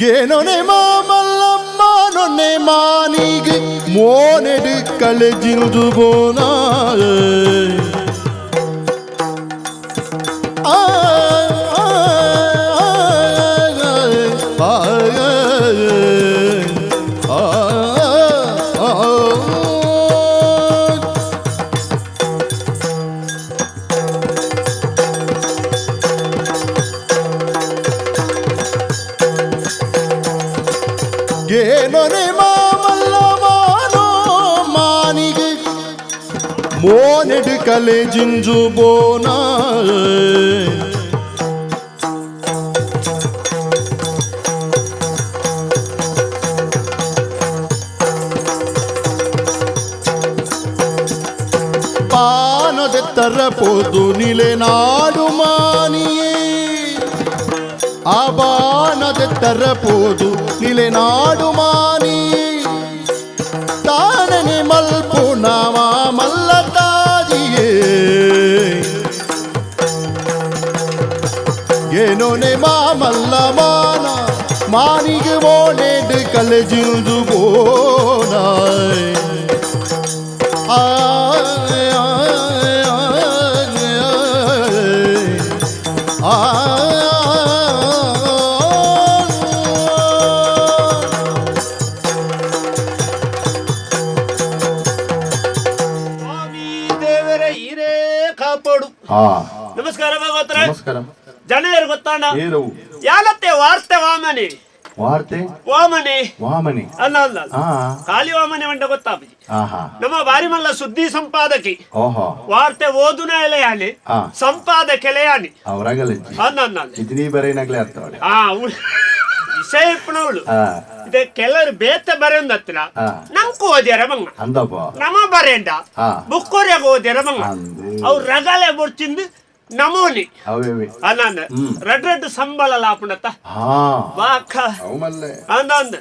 ಗೇನೊನೆ ಮಾಮಲ್ಲಮ್ಮನೊನೆ ಮಾನಿಗೆ ಮೋನೆಡು ಕಳೆಜಿಂದು ಬೋನಾಯ ಆ ಆ ಆ ಆ ಆ. ಗೇನೊನೆ ಮಾಮಲ್ಲ ಮಾನೋ ಮಾನಿಗೆ ಮೋನೆಡು ಕಲೆ ಜಿಂಜು ಬೋನ. ಪಾನದೆತ್ತರ ಪೋದು ನಿಲೆ ನಾಡು ಮಾನಿಯೇ, ಆ ಬಾಣದೆತ್ತರ ಪೋದು ನಿಲೆ ನಾಡು ಮಾನಿಯೇ, ತಾನನೆ ಮಲ್ಪು ನಾಮ ಮಲ್ಲ ತಾಜಿಯೇ. ಏನೋನೆ ಮಾಮಲ್ಲ ಮಾನ ಮಾನಿಗೆ ಮೋನೆಡು ಕಲೆಜಿಲ್ದು ಬೋನಾಯ್. ಆ ಆ ಆ. ಸ್ವಾಮಿ ದೇವರ ಹಿರೇ ಕಾಪಾಡು. ಹಾ. ನಮಸ್ಕಾರ ಭಗವತ್ರ. ನಮಸ್ಕಾರ. ಜನರು ಗೊತ್ತಾಣ. ಏರವು. ಯಾಲತ್ತೆ ವಾರ್ತೆ ವಾಮನೆ. ವಾರ್ತೆ. ವಾಮನೆ. ವಾಮನೆ. ಅಲ್ಲ ಅಲ್ಲ ಅಲ್ಲ. ಹಾ. ಖಾಲಿ ವಾಮನೆ ಮಂಡ ಗೊತ್ತಾಪಿ. ಆಹಾ. ನಮ್ಮ ಬಾರಿ ಮಲ್ಲ ಸುದ್ದಿ ಸಂಪಾದಕಿ. ಓಹೋ. ವಾರ್ತೆ ಓದುನ ಎಲೆಯಾನಿ. ಹಾ. ಸಂಪಾದಕೆಲೆಯಾನಿ. ಅವರಾಗಲ್ಲ. ಅಲ್ಲ ಅಲ್ಲ ಅಲ್ಲ. ಇದ್ನಿ ಬರೇನಾಗ್ಲೇ ಅರ್ಥ ಅವಳೆ. ಆ ವಿಷಯ ಇಪ್ಪನವಳು. ಹಾ. ಇದೆ ಕೆಲವರು ಬೇತೆ ಬರೆಯೊಂದತ್ತಿನ. ಹಾ. ನಂಕು ಓದ್ಯಾರ ಮಂಗ. ಅಂದಪ್ಪ. ನಮ ಬರೇಂಡ. ಹಾ. ಬುಕ್ಕೋರ್ಯಾಗ ಓದ್ಯಾರ ಮಂಗ. ಅಂದು. ಅವ್ರು ರಗಲೆ ಬೊಡ್ಚಿಂದು ನಮೋನಿ. ಅವೇ. ಅಲ್ಲ ಅಂದ ರಡ್ ರಡ್ ಸಂಬಳ ಲಾಪುಣತ್ತ. ಹಾ. ವಾಕ. ಅವು ಮಲ್ಲೆ. ಅಂದ ಅಂದ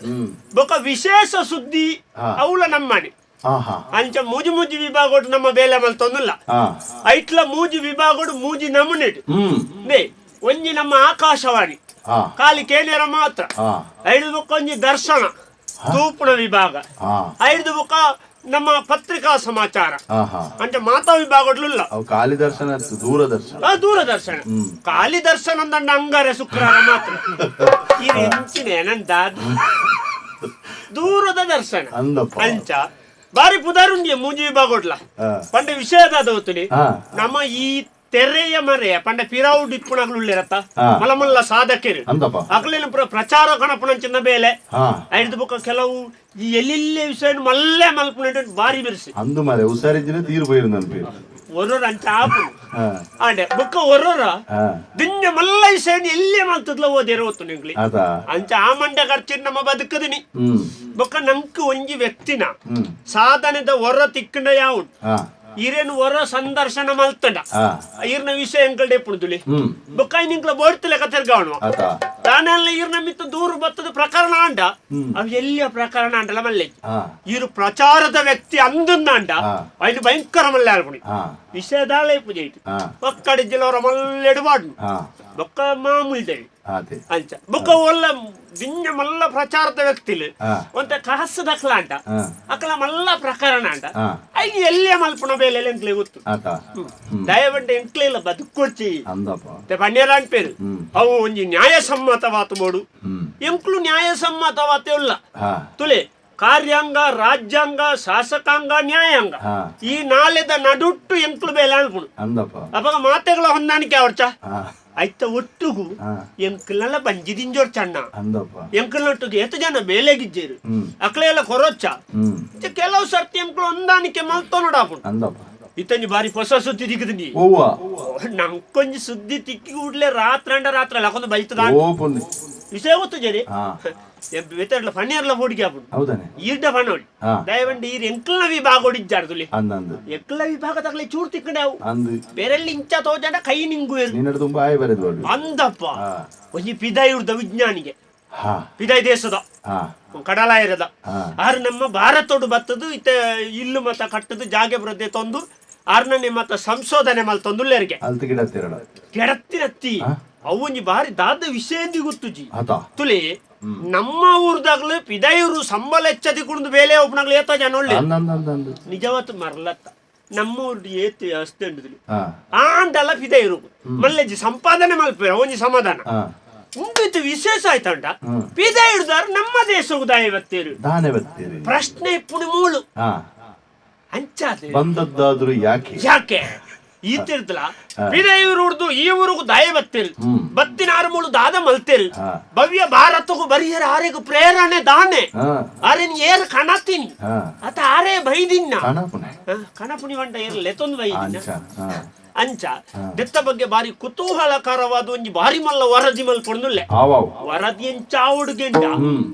ಬೊಕ ವಿಶೇಷ ಸುದ್ದಿ. ಹಾ. ಅವಳ ನಮ್ಮನೆ. ಆಹಾ. ಅಂಚ ಮೂಜಿ ಮೂಜಿ ವಿಭಾಗೋಡು ನಮ್ಮ ಬೇಲೆ ಮಲ್ತೊಂದಿಲ್ಲ. ಹಾ. ಐಟ್ಲ ಮೂಜಿ ವಿಭಾಗೋಡು ಮೂಜಿ ನಮೂನೆಡು. ಹ್ಮ್. ನೇ ಒಂಜಿ ನಮ್ಮ ಆಕಾಶವಾಣಿ. ಹಾ. ಖಾಲಿ ಕೇನೇರ ಮಾತ್ರ. ಹಾ. ಐದು ಬೊಕ್ಕ ಒಂಜಿ ದರ್ಶನ ತೂಪುಣ ವಿಭಾಗ. ಹಾ. ಐದು ಬೊಕ್ಕ ನಮ್ಮ ಪತ್ರಿಕಾ ಸಮಾಚಾರ. ಆಹಾ. ಅಂಚ ಮಾತಾ ವಿಭಾಗಡ್ಲಿಲ್ಲ. ಅವು ಖಾಲಿ ದರ್ಶನ ಅತ್ತು, ದೂರದರ್ಶನ. ಆ ದೂರದರ್ಶನ ಖಾಲಿ ದರ್ಶನ ಅಂದಂಡ ಅಂಗಾರೆ ಶುಕ್ರವಾರ ಮಾತ್ರ. ಇದು ಇಂಚಿನ ಏನಂತ ದೂರದ ದರ್ಶನ. ಅಂದಪ್ಪ. ಅಂಚ ಬಾರಿ ಪುದಾರುಂಡಿಯ ಮೂಜಿ ವಿಭಾಗೋಡ್ಲ. ಹಾ. ಪಂಡ ವಿಷಯದ ಹೋತುನಿ. ಹಾ. ನಮ್ಮ ಈ ತೆರೆಯ ಮರೆಯ ಪಂಡ ಪಿರಾವು ಡಿಪ್ಪುಣಗಳು ಇರತ್ತ. ಹಾ. ಮಲಮಲ್ಲ ಸಾಧಕರು. ಅಂದಪ್ಪ. ಅಕ್ಲೇನು ಪೂರ ಪ್ರಚಾರ ಕಣಪುಣಂಚಿನ ಬೇಲೆ. ಹಾ. ಐದು ಬುಕ್ಕ ಕೆಲವು ಈ ಎಲ್ಲೆಲ್ಲೇ ವಿಷಯ ಮಲ್ಲೆ ಮಲ್ಪುನ ಬಾರಿ ಬಿರ್ಸಿ. ಅಂದು ಮಾರೆ ಹುಷಾರಿದ್ದಿನ ತೀರು ಪೋಯಿರು ನನ್ ಪೇರು. ಒರ್ರೊರ ಅಂಚ ಆಪುನು. ಹಾ. ಆಂಡೆ ಬುಕ್ಕ ಒರ್ರೊರ ಹಾ. ದಿಂಜ ಮಲ್ಲ ವಿಷಯ ಎಲ್ಲೇ ಮಲ್ತದ್ಲ ಓದಿರ ಒತ್ತು ನಿಂಗ್ಲಿ. ಆತ. ಅಂಚ ಆ ಮಂಡೆ ಖರ್ಚು ನಮ್ಮ ಬದುಕದಿನಿ. ಹ್ಮ್. ಬೊಕ್ಕ ನಂಕ್ ಒಂಜಿ ವ್ಯಕ್ತಿನ ಹ್ಮ್. ಸಾಧನೆದ ಹೊರ ತಿಕ್ಕಂಡ ಯಾವು ಹಾ. ಇರೇನು ಹೊರ ಸಂದರ್ಶನ ಮಲ್ತಂಡ. ಹಾ. ಇರ್ನ ವಿಷಯ ಎಂಕಲ್ ಡೆಪ್ಪುದುಲಿ. ಹ್ಮ್. ಬೊಕ್ಕ ನಿಂಕ್ಲ ಬೋಡ್ತಿಲೆ ಕತೆರ್ಗಾವಣ. ಆತ. ತಾನೆಲ್ಲ ಇರ್ನ ಮಿತ್ತ ದೂರು ಬತ್ತದ ಪ್ರಕರಣ ಅಂಡ. ಅವು ಎಲ್ಲಿಯ ಪ್ರಕರಣ ಅಂಡಲ ಮಲ್ಲೆ. ಹಾ. ಇರು ಪ್ರಚಾರದ ವ್ಯಕ್ತಿ ಅಂದನ್ನಾಂಡ. ಹಾ. ಐದು ಭಯಂಕರ ಮಲ್ಲೆ ಆಲ್ಪುಣಿ. ಹಾ. ವಿಷಯದಾಳೆ ಪೂಜೆ ಇಟ್ಟು. ಹಾ. ಒಕ್ಕಡಿ ಜಿಲ್ಲವರ ಮಲ್ಲೆಡು ಬಾಡ್ನು. ಹಾ. ಬೊಕ್ಕ ಮಾಮೂಲಿ ದೇವಿ. ಆತೆ. ಅಂಚ ಬೊಕ್ಕ ಒಲ್ಲ ದಿಂಜ ಮಲ್ಲ ಪ್ರಚಾರದ ವ್ಯಕ್ತಿಲು. ಹಾ. ಒಂತ ಕಾಸು ದಕ್ಲ ಅಂಟ. ಹಾ. ಅಕಲ ಮಲ್ಲ ಪ್ರಕರಣ ಅಂಟ. ಹಾ. ಐದು ಎಲ್ಲೇ ಮಲ್ಪುಣ ಬೇಲೆ ಎಂಕ್ಲೆ ಗೊತ್ತು. ಆತ. ಹ್ಮ್. ದಯವಂಟ ಎಂಕ್ಲೆ ಇಲ್ಲ ಬದುಕೊಡ್ಚಿ. ಅಂದಪ್ಪ. ಪನ್ನೇರ ಅನ್ಪೇರು. ಹ್ಮ್. ಅವು ಒಂಜಿ ನ್ಯಾಯಸಮ್ಮತವಾತು ಬೋಡು. ಹ್ಮ್. ಎಂಕ್ಲು ನ್ಯಾಯಸಮ್ಮತವಾತೆ ಉಲ್ಲ. ಹಾ. ತುಲೆ ಕಾರ್ಯಾಂಗ, ರಾಜ್ಯಾಂಗ, ಶಾಸಕಾಂಗ, ನ್ಯಾಯಾಂಗ. ಹಾ. ಈ ನಾಲೆದ ನಡುಟ್ಟು ಎಂಕ್ಲು ಬೇಲೆ ಅನ್ಪುಣು. ಅಂದಪ್ಪ. ಅವಾಗ ಮಾತೆಗಳ ಹೊಂದಾಣಿಕೆ ಅವರ್ಚ. ಹಾ. ಐತ ಒಟ್ಟುಗು. ಹಾ. ಎಂಕ್ಲಲ್ಲ ಬಂಜಿದಿಂಜೋರ್ಚಣ್ಣ. ಅಂದಪ್ಪ. ಎಂಕ್ಲೊಟ್ಟಿಗೆ ಏತು ಜನ ಬೇಲೆಗಿಜ್ಜೇರು. ಹ್ಮ್. ಅಕ್ಲೆ ಎಲ್ಲ ಕೊರೊಚ್ಚ. ಹ್ಮ್. ಇಂಚ ಕೆಲವು ಸರ್ತಿ ಎಂಕ್ಲು ಹೊಂದಾಣಿಕೆ ಮಲ್ತೋ ನೋಡಾಪುಣು. ಅಂದಪ್ಪ. ಇತ್ತಂಜಿ ಬಾರಿ ಹೊಸ ಸುದ್ದಿ ದಿಕ್ಕದು ಓವ್ವ. ನಂಕೊಂಜಿ ಸುದ್ದಿ ತಿಕ್ಕಿ ಕೂಡ್ಲೆ ರಾತ್ರ ಅಂಡ ರಾತ್ರ ಲಕೊಂದು ಬೈತದ. ಓ ಪುಣ್ಯ. ವಿಷಯ ಗೊತ್ತು ಜರಿ. ಹಾ. ಬೆತ್ತಡ್ಲ ಫಣ್ಣಿಯರ್ಲ ಫೋಡಿಗೆ ಆಪುಂಡು. ಹೌದಾನೆ. ಈರ್ಡ ಫಣ್ಣೋಡಿ. ಹಾ. ದಯವಂಡಿ ಈರ್ ಎಂಕ್ಲನ ವಿಭಾಗ ಹೊಡಿಜ್ಜಾರ್ದುಲಿ. ಅಂದಂದು. ಎಂಕ್ಲ ವಿಭಾಗ ತಗಲೆ ಚೂರು ತಿಕ್ಕಂಡೆ ಅವು. ಅಂದು. ಬೇರೆಲ್ಲಿ ಇಂಚ ತೋಜಂಡ ಕೈ ನಿಂಗು ಇರು. ನಿನ್ನಡು ತುಂಬಾ ಆಯ್ ಬರೆದು ಬಾಡು. ಅಂದಪ್ಪ. ಹಾ. ಒಂಜಿ ಪಿದಾಯಿ ಉರ್ದ ವಿಜ್ಞಾನಿಗೆ. ಹಾ. ಪಿದಾಯಿ ದೇಶದ. ಹಾ. ಕಡಲಾಯಿರದ. ಹಾ. ಆರು ನಮ್ಮ ಭಾರತೋಡು ಬತ್ತದು ಇತ್ತ ಇಲ್ಲು ಮತ ಕಟ್ಟದು ಜಾಗೆ ಬರದೆ ತಂದು ಆರ್ನನೆ ಮತ ಸಂಶೋಧನೆ ಮಲ್ತೊಂದುಲ್ಲೆರಿಗೆ. ಅಲ್ತ ಗಿಡ ತಿರಡ. ಕೆಡತ್ತಿನತ್ತಿ. ಹಾ? ಅವು ಒಂಜಿ ಬಾರಿ ದಾದ ವಿಷಯ ಗೊತ್ತುಜಿ. ಆತ. ತುಲೆ. ನಮ್ಮ ಊರ್ದಾಗ್ಲು ಪಿದಯೂರು ಸಂಬಳ ಹೆಚ್ಚದಿ ಕುಡ್ದು ಬೇಲೆ ಒಬ್ಬನಾಗ್ಲು ಏತ ಜನ ಒಳ್ಳೆ ಅಂದಂದಂದಂದು. ನಿಜವತ್ತು ಮರ್ಲತ್ತ ನಮ್ಮ ಊರ್ದು ಏತ್ ವ್ಯವಸ್ಥೆ ಉಂಟು ಹಾ. ಆಂಡಲ ಪಿದಯೂರು ಮಲ್ಲೆಜ್ಜಿ ಸಂಪಾದನೆ ಮಲ್ಪೇರ ಒಂಜಿ ಸಮಾಧಾನ ಹಾ. ಉಂಡಿತ್ತು ವಿಶೇಷ ಆಯ್ತಂಟ ಪಿದಯೂರ್ದಾರ್ ನಮ್ಮ ದೇಶವು ದಾಯ ಬತ್ತೇರು ದಾನೆ ಬತ್ತೀರಿ. ಪ್ರಶ್ನೆ ಇಪ್ಪುಣಿ ಮೂಳು ಹಾ. ಅಂಚಾದ ಬಂದದ್ದಾದ್ರೂ ಯಾಕೆ? ಯಾಕೆ ಈತಿರ್ತಲ ಪಿದಯೂರು ಉರ್ದು ಈ ಊರಿಗೂ ದಾಯ ಬತ್ತೇರು ಬತ್ತಿನ ಆರು ಮೂಳು ದಾದ ಮಲ್ತೇರು ಹಾ. ಭವ್ಯ ಭಾರತಕ್ಕೂ ಬರಿಯರ ಆರೆಗೂ ಪ್ರೇರಣೆ ದಾನೆ ಹಾ. ಆರೆನ್ ಏರ್ ಕಣತೀನಿ ಹಾ. ಅತ ಆರೇ ಬೈದಿನ್ನ ಕಣ ಪುಣೆ. ಕಣಪುಣಿ ವಂಟ ಏರ್ ಲೆತೊಂದು ಬೈದಿನ್ನ ಅಂಚ. ಹಾ. ಅಂಚ ದೆತ್ತ ಬಗ್ಗೆ ಬಾರಿ ಕುತೂಹಲಕರವಾದ ಒಂಜಿ ಬಾರಿ ಮಲ್ಲ ವರದಿ ಮಲ್ಪೊಂದುಲ್ಲೆ ಆವಾವ್. ವರದಿ ಎಂಚಾವುಡುಗೆಂಡ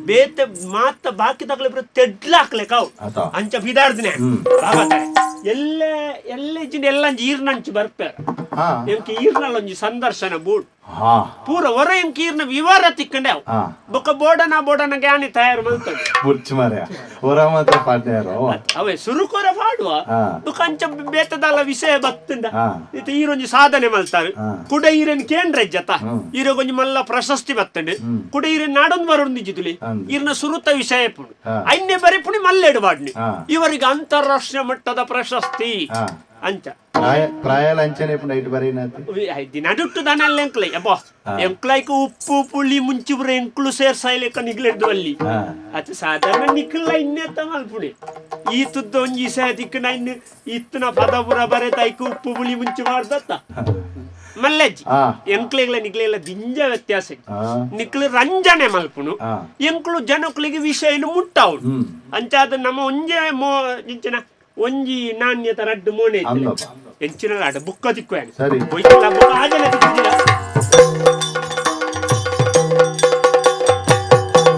ಬೇತೆ ಮಾತ ಬಾಕಿ ತಗಲೆ ತೆಡ್ಲಾಕ್ಲೆ ಕಾವು ಆತ. ಅಂಚ ಬಿದಾಡ್ದಿನ ಎಲ್ಲ ಎಲ್ಲ ಇಜ್ಜಿಂಡ ಎಲ್ಲ ಅಂಚಿ ಈರ್ನಂಚು ಬರ್ಪೇರ ಹಾ. ಎಂಕ ಈರ್ನಲ್ಲ ಒಂಜಿ ಸಂದರ್ಶನ ಬೋರ್ಡ್ ಹಾ. ಪೂರ ಹೊರ ಎಂಕ ಈರ್ನ ವಿವರ ತಿಕ್ಕಂಡೆ ಅವು ಹಾ. ಬೊಕ್ಕ ಬೋಡನ ಬೋಡನ ಜ್ಞಾನಿ ತಯಾರು ಮಲ್ತದೆ ಬುರ್ಚ್ ಮಾರ್ಯ. ಹೊರ ಮಾತ್ರ ಪಾಡ್ಯಾರೋ. ಅವೇ ಸುರುಕೊರ ಪಾಡುವ ಹಾ. ಬೊಕ್ಕ ಅಂಚ ಬೇತದಲ್ಲ ವಿಷಯ ಬತ್ತಂಡ ಹಾ. ಇತ್ತ ಈರೊಂಜಿ ಸಾಧನೆ ಮಲ್ತಾರೆ ಹಾ. ಕುಡ ಈರನ್ ಕೇಂದ್ರ ಜತ ಈರಗೊಂಜಿ ಮಲ್ಲ ಪ್ರಶಸ್ತಿ ಬತ್ತಂಡು ಕುಡ ಈರನ್ ನಾಡೊಂದು ಬರೋದು ಅಂದ್. ಈರ್ನ ಸುರುತ ವಿಷಯ ಪುಣು ಹಾ. ಐನೇ ಬರೀ ಪುಣಿ ಮಲ್ಲೆಡು ಬಾಡ್ನಿ ಹಾ. ಇವರಿಗೆ ಅಂತಾರಾಷ್ಟ್ರೀಯ ಮಟ್ಟದ ಪ್ರಶಸ್ತಿ ಹಾ. ಅಂಚ ಪ್ರಾಯ ಪ್ರಾಯ ಲಂಚನೆ ಪುಣ ಇಟ್ಟು ಬರೀನಾತಿ. ದಿನಡುಟ್ಟು ದನಲ್ಲ ಎಂಕ್ಲೈ ಅಬ್ಬಾ ಎಂಕ್ಲೈಕ್ ಉಪ್ಪು ಪುಳಿ ಮುಂಚಿ ಪುರ ಎಂಕ್ಲು ಸೇರ್ಸಾಯ್ಲೆಕ್ಕ ನಿಗ್ಲೆಡ್ದು ಅಲ್ಲಿ ಹಾ. ಅದು ಸಾಧಾರಣ ನಿಕ್ಕಲ್ಲ ಇನ್ನೆತ್ತ ಮಲ್ಪುಣಿ ಈ ತುದ್ದ ಒಂಜಿ ದಿಕ್ಕ ಇನ್ನು ಇತ್ತನ ಪದ ಪುರ ಬರೆತಾಯ್ಕು ಉಪ್ಪು ಪುಳಿ ಮುಂಚಿ ಮಾಡ್ದತ್ತ ಮಲ್ಲಜ್ಜಿ ಹಾ. ಎಂಕ್ಲೆಗ್ಲ ನಿಕ್ಲೆಗ್ಲ ದಿಂಜ ವ್ಯತ್ಯಾಸ ಇತ್ತು. ಹಾ. ನಿಕ್ಲು ರಂಜನೆ ಮಲ್ಪುಣು ಹಾ. ಎಂಕ್ಲು ಜನಕ್ಲಿಗೆ ವಿಷಯ ಮುಟ್ಟಾವುಡು ಹ್ಮ್. ಅಂಚಾದ ನಮ್ಮ ಒಂಜೆ ಮೋ ಇಂಚಿನ ಒಂಜಿ ನಾಣ್ಯತ ರಡ್ಡು ಮೋಣೆ ಅಂದಪ್ಪ. ಎಂಚಿನ ಲಾಡ ಬುಕ್ಕ ದಿಕ್ಕು ಸರಿ. ಬೊಯ್ತಲ ಬುಕ್ಕ ಆಜನೆ ದಿಕ್ಕು.